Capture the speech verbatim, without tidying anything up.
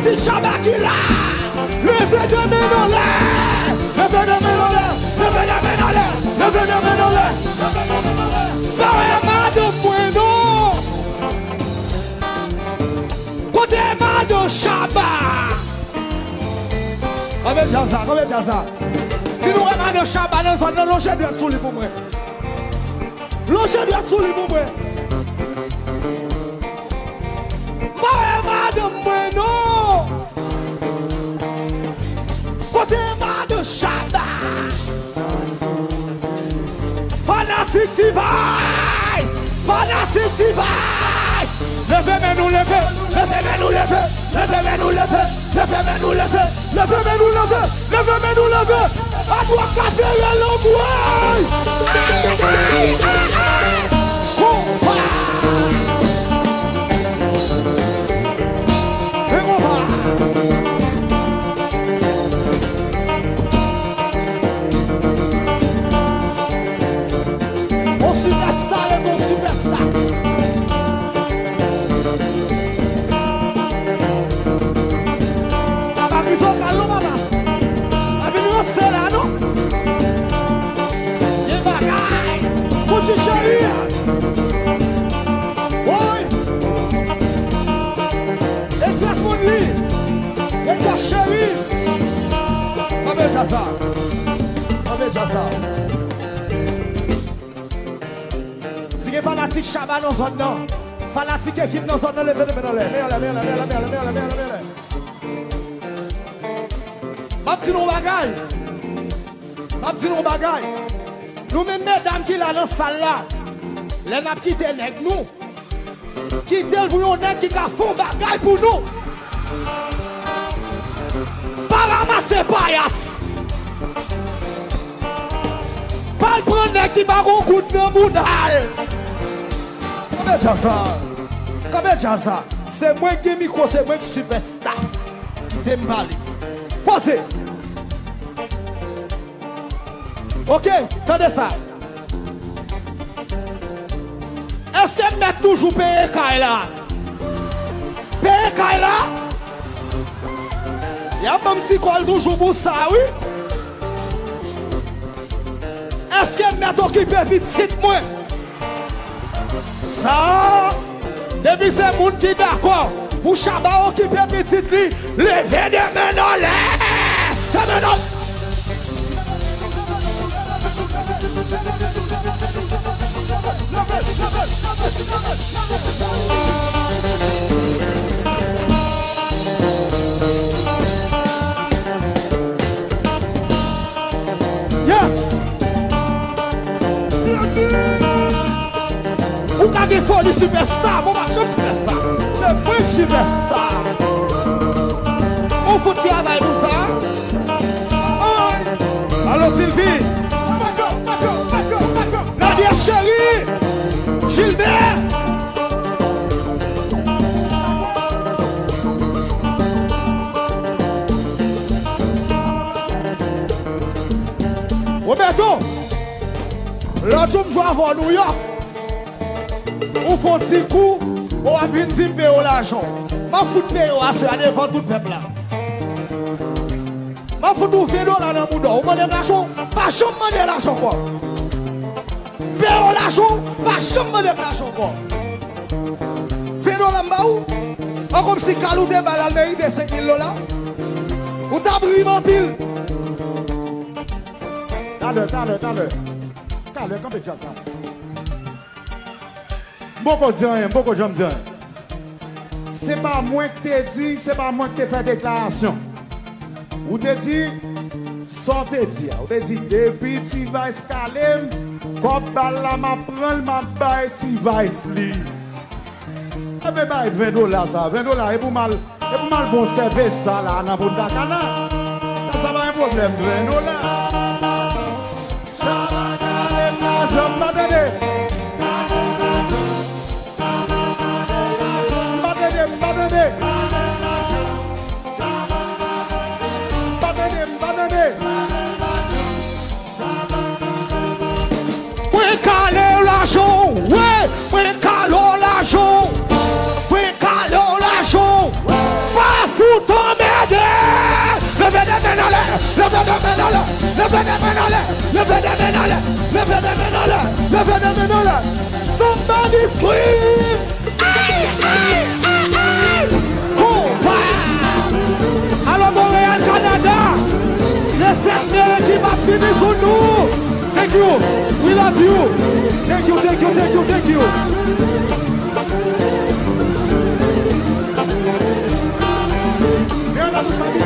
Ti Shabba ki la. Leve de men anlè. Leve de men anlè. Leve de men anlè. Leve de men anlè. Leve de men anlè. Ba wè madanm mwen non. Kote madanm Shabba? Kanpe djaz la, kanpe djaz la. Si nou wè madanm Shabba nan zòn nan, lonje dwèt sou li pou mwen. Lonje dwèt sou li pou mwen. M pa wè madanm mwen non. Kote madanm Shabba? Fanatik T-Vice! Fanatik T-Vice! Leve men nou leve! Leve men nou leve! Leve men nou leve! Leve men nou leve! Leve men nou leve! Leve men nou leve! Adwokat Ferrell anmwey! Ay, ay, ay, ay! Konpa! Men konpa! On sipèsta ret on sipèsta. Sa pa vizokal non, papa. Pa vin ranse la, non. Gen bagay. Kouchi cheri. Woy. Express Monly. Express cheri. Kanpe djaz sa. Kanpe djaz sa. Si gen fanatik Shabba nan zòn nan, fanatik ekip nan zòn nan, leve, leve men anlè, men anlè, men anlè. M ap di nou yon bagay. M ap di nou yon bagay. Nou menm medam ki la nan sal la, lè n ap kite nèg nou, kite l pou yon nèg ki ka fè yon bagay pou nou. Pa ranmase payas. Pa al pran nèg ki pa gon goud nan bouda l. Kanpe djaz sa. Kanpe djaz sa. Se mwen ki gen mikwo, se mwen ki sipèsta. Kite m pale. Poze. Oke, tande sa. Èske m mèt toujou peye kay la? Peye kay la? Y ap ban m ti kòb toujou pou sa, wi. Èske m mèt okipe pitit mwen? Sa, depi se moun ki dakò pou Shabba okipe pitit li, leve de men anlè! De men anlè! Yes! Ou ka gen foli sipèsta, bon, m ap janm sipèsta. Se mwen sipèsta. Ou fout travay pou sa. Ay! Alo, Sylvie! Nadia cheri! Gilbert! Roberto! Lòt jou m jwe avè w Nouyòk, ou fè yon ti kou, ou ap vin di m peye w lajan w. M ap fout peye w aswè a devan tout pèp la. M ap fout ou ven dola nan mouda w. Ou mande m lajan w, pa janm mande lajan ankò. Peye w lajan w, pa janm mande m lajan ankò. Ven dola m ba ou. An kòmsi kal ou te ba l al merite senk mil dola. Ou t ap ri m anpil. Talè, talè, talè. Talè, kanpe djaz sa. M poko di anyen, m poko janm di anyen. Se pa mwen k te di, se pa mwen k te fè deklarasyon. Ou te di, sa w te di a. Ou te di, depi T-Vice kale m, kòb bal la, m ap pran l, m ap bay T-Vice li. Enben, bay ven dola sa. Ven dola, e pou m al, e pou m al bon sèvis sa la nan Punta Cana. Sa, sa pa yon pwoblèm, ven dola. Sa pa kale m lajan, m pa tande. M pa tande, m pa tande. M pa tande, m pa tande. Mwen kale w lajan w, wi, mwen kale w lajan w, mwen kale w lajan w. Pa fou Tanmède! Leve de men anlè! Leve de men anlè! Leve de men anlè! Leve de men anlè! Leve de men anlè! Leve de men anlè! Somebody scream! Ay, ay, ay, ay! Konpa! Alò, Montréal, Canada! Le sept mai ki va fini sou nou! Thank you! We love you! Thank you, thank you, thank you, thank you! Mwen la bouch pa byen.